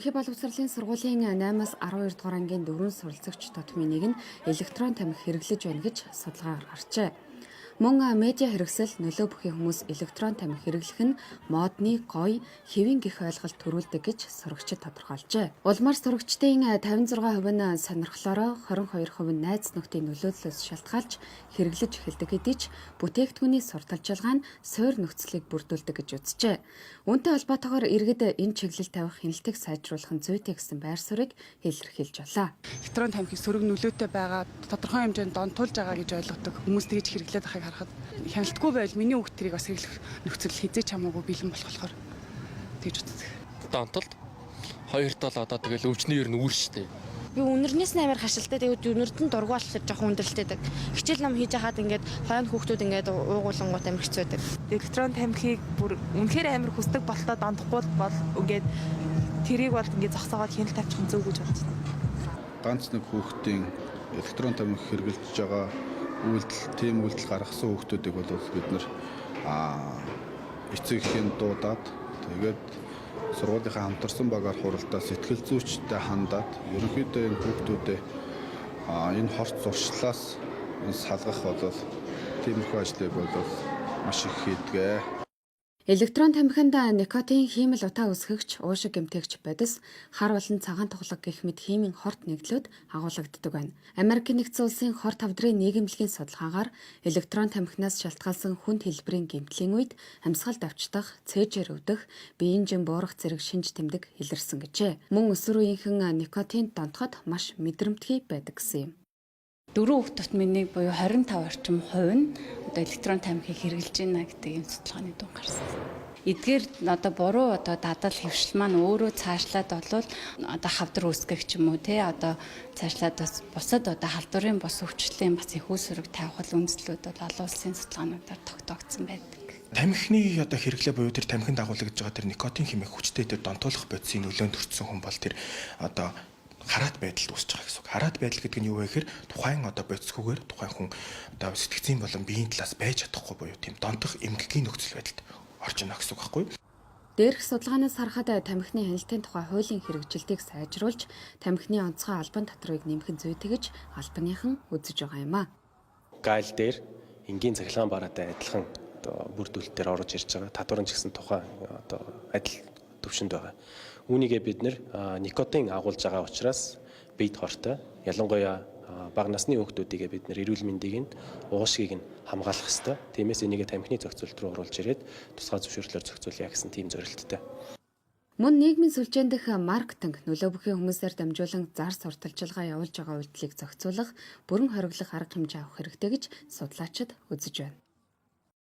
Ерөнхий боловсролын сургуулийн 8-аас 12 дугаар ангийн дөрвөн суралцагч тотмын нэг нь электрон тамхи хэрэглэж байна гэж судалгаагаар гарчээ. Мөн медиа хэрэгсэл нөлөө бүхий хүмүүс электрон тамхи хэрэглэх нь модны, гоё, хэвийн гэх ойлголт төрүүлдэг гэж сурагчид тодорхойлжээ. Улмаар сурагчдын 56% нь сонирхлоороо 22% нь найз нөхдийн нөлөөллөөс шалтгаалж хэрэглэж эхэлдэг хэдий ч бүтээгдэхүүний сурталчилгаа нь суур нөхцөлийг бүрдүүлдэг гэж үзжээ. Үүнтэй холбоотойгоор иргэд энэ чиглэл тавих хяналтыг сайжруулах нь зүйтэй гэсэн байр суурийг илэрхийлж байлаа. Электрон тамхи сөрөг нөлөөтэй байгаа, тодорхой хэмжээнд донтуулж байгаа гэж ойлгодог. Хүмүүс тэгж хэрэглээд байхыг харахад хяналтгүй байвал миний хүүхд тэрийг бас хэрэглэх нөхцөл хэзээ ч хамаагүй бэлэн болох болохоор тэгж боддог. Донтолт хоёр тал одоо тэгэл өвчний ер нь үүр штэ. Би үнэрнээс нь амар хашилтай. Тэгээд үнэрт нь дургу болохоор жоохон хүндрэлтэй. Хичээл ном хийж хахад ингээд хойно хүүхдүүд ингээд уугуулангууд амар хэцүү байдаг. Электрон тамхиг бүр үнэхээр амар хүсдэг болтоо донтохгүй бол ингээд тэрийг бол ингээд зогсоогоод хяналт тавьчих нь зөв гэж бодож байна. Ганц нэг хүүхдийн электрон тамхи хэрэглэж байгаа үйлдэл, тийм үйлдэл гаргасан хүүхдүүдийг бол бид нар эцэг эхийн дуудаад, тэгээд сургуулийнхаа хамтарсан багаар хуралдаа сэтгэл зүйчтэй хандаад ерөнхийдөө энэ хүүхдүүдэд энэ хорт зуршлаас энэ салгах бол тиймэрхүү ажлыг бол маш их хийдэг. Электрон тамхинд никотин, хиймэл утаа үүсгэгч, уушиг эмтээгч бодис, хар болон цагаан туглаг гэх мэт химийн хорт нэгдлүүд агуулагддаг байна. Америкийн нэгдсэн улсын хорт хавдрын нийгэмлэгийн судалгаагаар электрон тамхинаас шалтгаалсан хүнд хэлбэрийн гэмтлийн үед амьсгал давчдах, цээжээр өвдөх, биеийн жин буурах зэрэг шинж тэмдэг илэрсэн гэжээ. Мөн өсвөр үеийнхэн никотинд донтоход маш мэдрэмтгий байдаг гэсэн юм. Дөрөв бүх тутмын нэг буюу 25 орчим хувь нь одоо электрон тамхиг хэрэглэж байна гэдэг ийм судалгааны дүн гарсан. Эдгээр одоо буруу одоо дадал хэвшил маань өөрөө цаашлаад болвол одоо хавдар үүсгэх ч юм уу те, одоо цаашлаад бас бусад одоо халдварын бус өвчлөлийн бас их үүсвэрэг тавих үндэслүүд бол олон улсын судалгаануудаар тогтоогдсон байдаг. Тамхины одоо хэрэглээ буюу тэр тамхинд агуулгаж байгаа тэр никотин хэмээх хүчтэй тэр донтуулах бодисын нөлөөнд төрсөн хүн бол тэр одоо хараат байдалд үүсэж байгаа гэсэн үг. Хараат байдал гэдэг нь юу вэ гэхээр тухайн одоо бодисгүйгээр тухайн хүн одоо сэтгэцийн болон биеийн талаас байж чадахгүй буюу тийм донтох эмгэгийн нөхцөл байдалд орж ийнэ гэсэн үг байхгүй юу? Дээрх судалгаанаас харахад тамхины хяналтын тухай хуулийн хэрэгжилтийг сайжруулж, тамхины онцгой албан татварыг нэмэх нь зүйтэй гэж албаныхан үзэж байгаа юм а. Гайл дээр энгийн цахилгаан бараатай адилхан одоо бүрдүүлэлтээр орж ирж байгаа. Татвар нь ч гэсэн тухайн одоо адил төвшөнд байгаа. Үүнийгээ бид нэр никотин агуулж байгаа учраас биед хортой. Ялангуяа бага насны хүүхдүүдийгээ бид нэр эрүүл мэндийг нь уушгийг нь хамгаалах ёстой. Тиймээс энийгээ тамхины зохицуулалт руу оруулж ирээд тусгай зөвшөөрлөөр зохицуулъя гэсэн тийм зорилттой. Мөн нийгмийн сүлжээн дэх маркетинг нөлөө бүхий хүмүүсээр дамжуулан зар сурталчилгаа явуулж байгаа үйлдэлийг зохицуулах, бүрэн хориглох арга хэмжээ авах хэрэгтэй гэж судлаачид үзэж байна.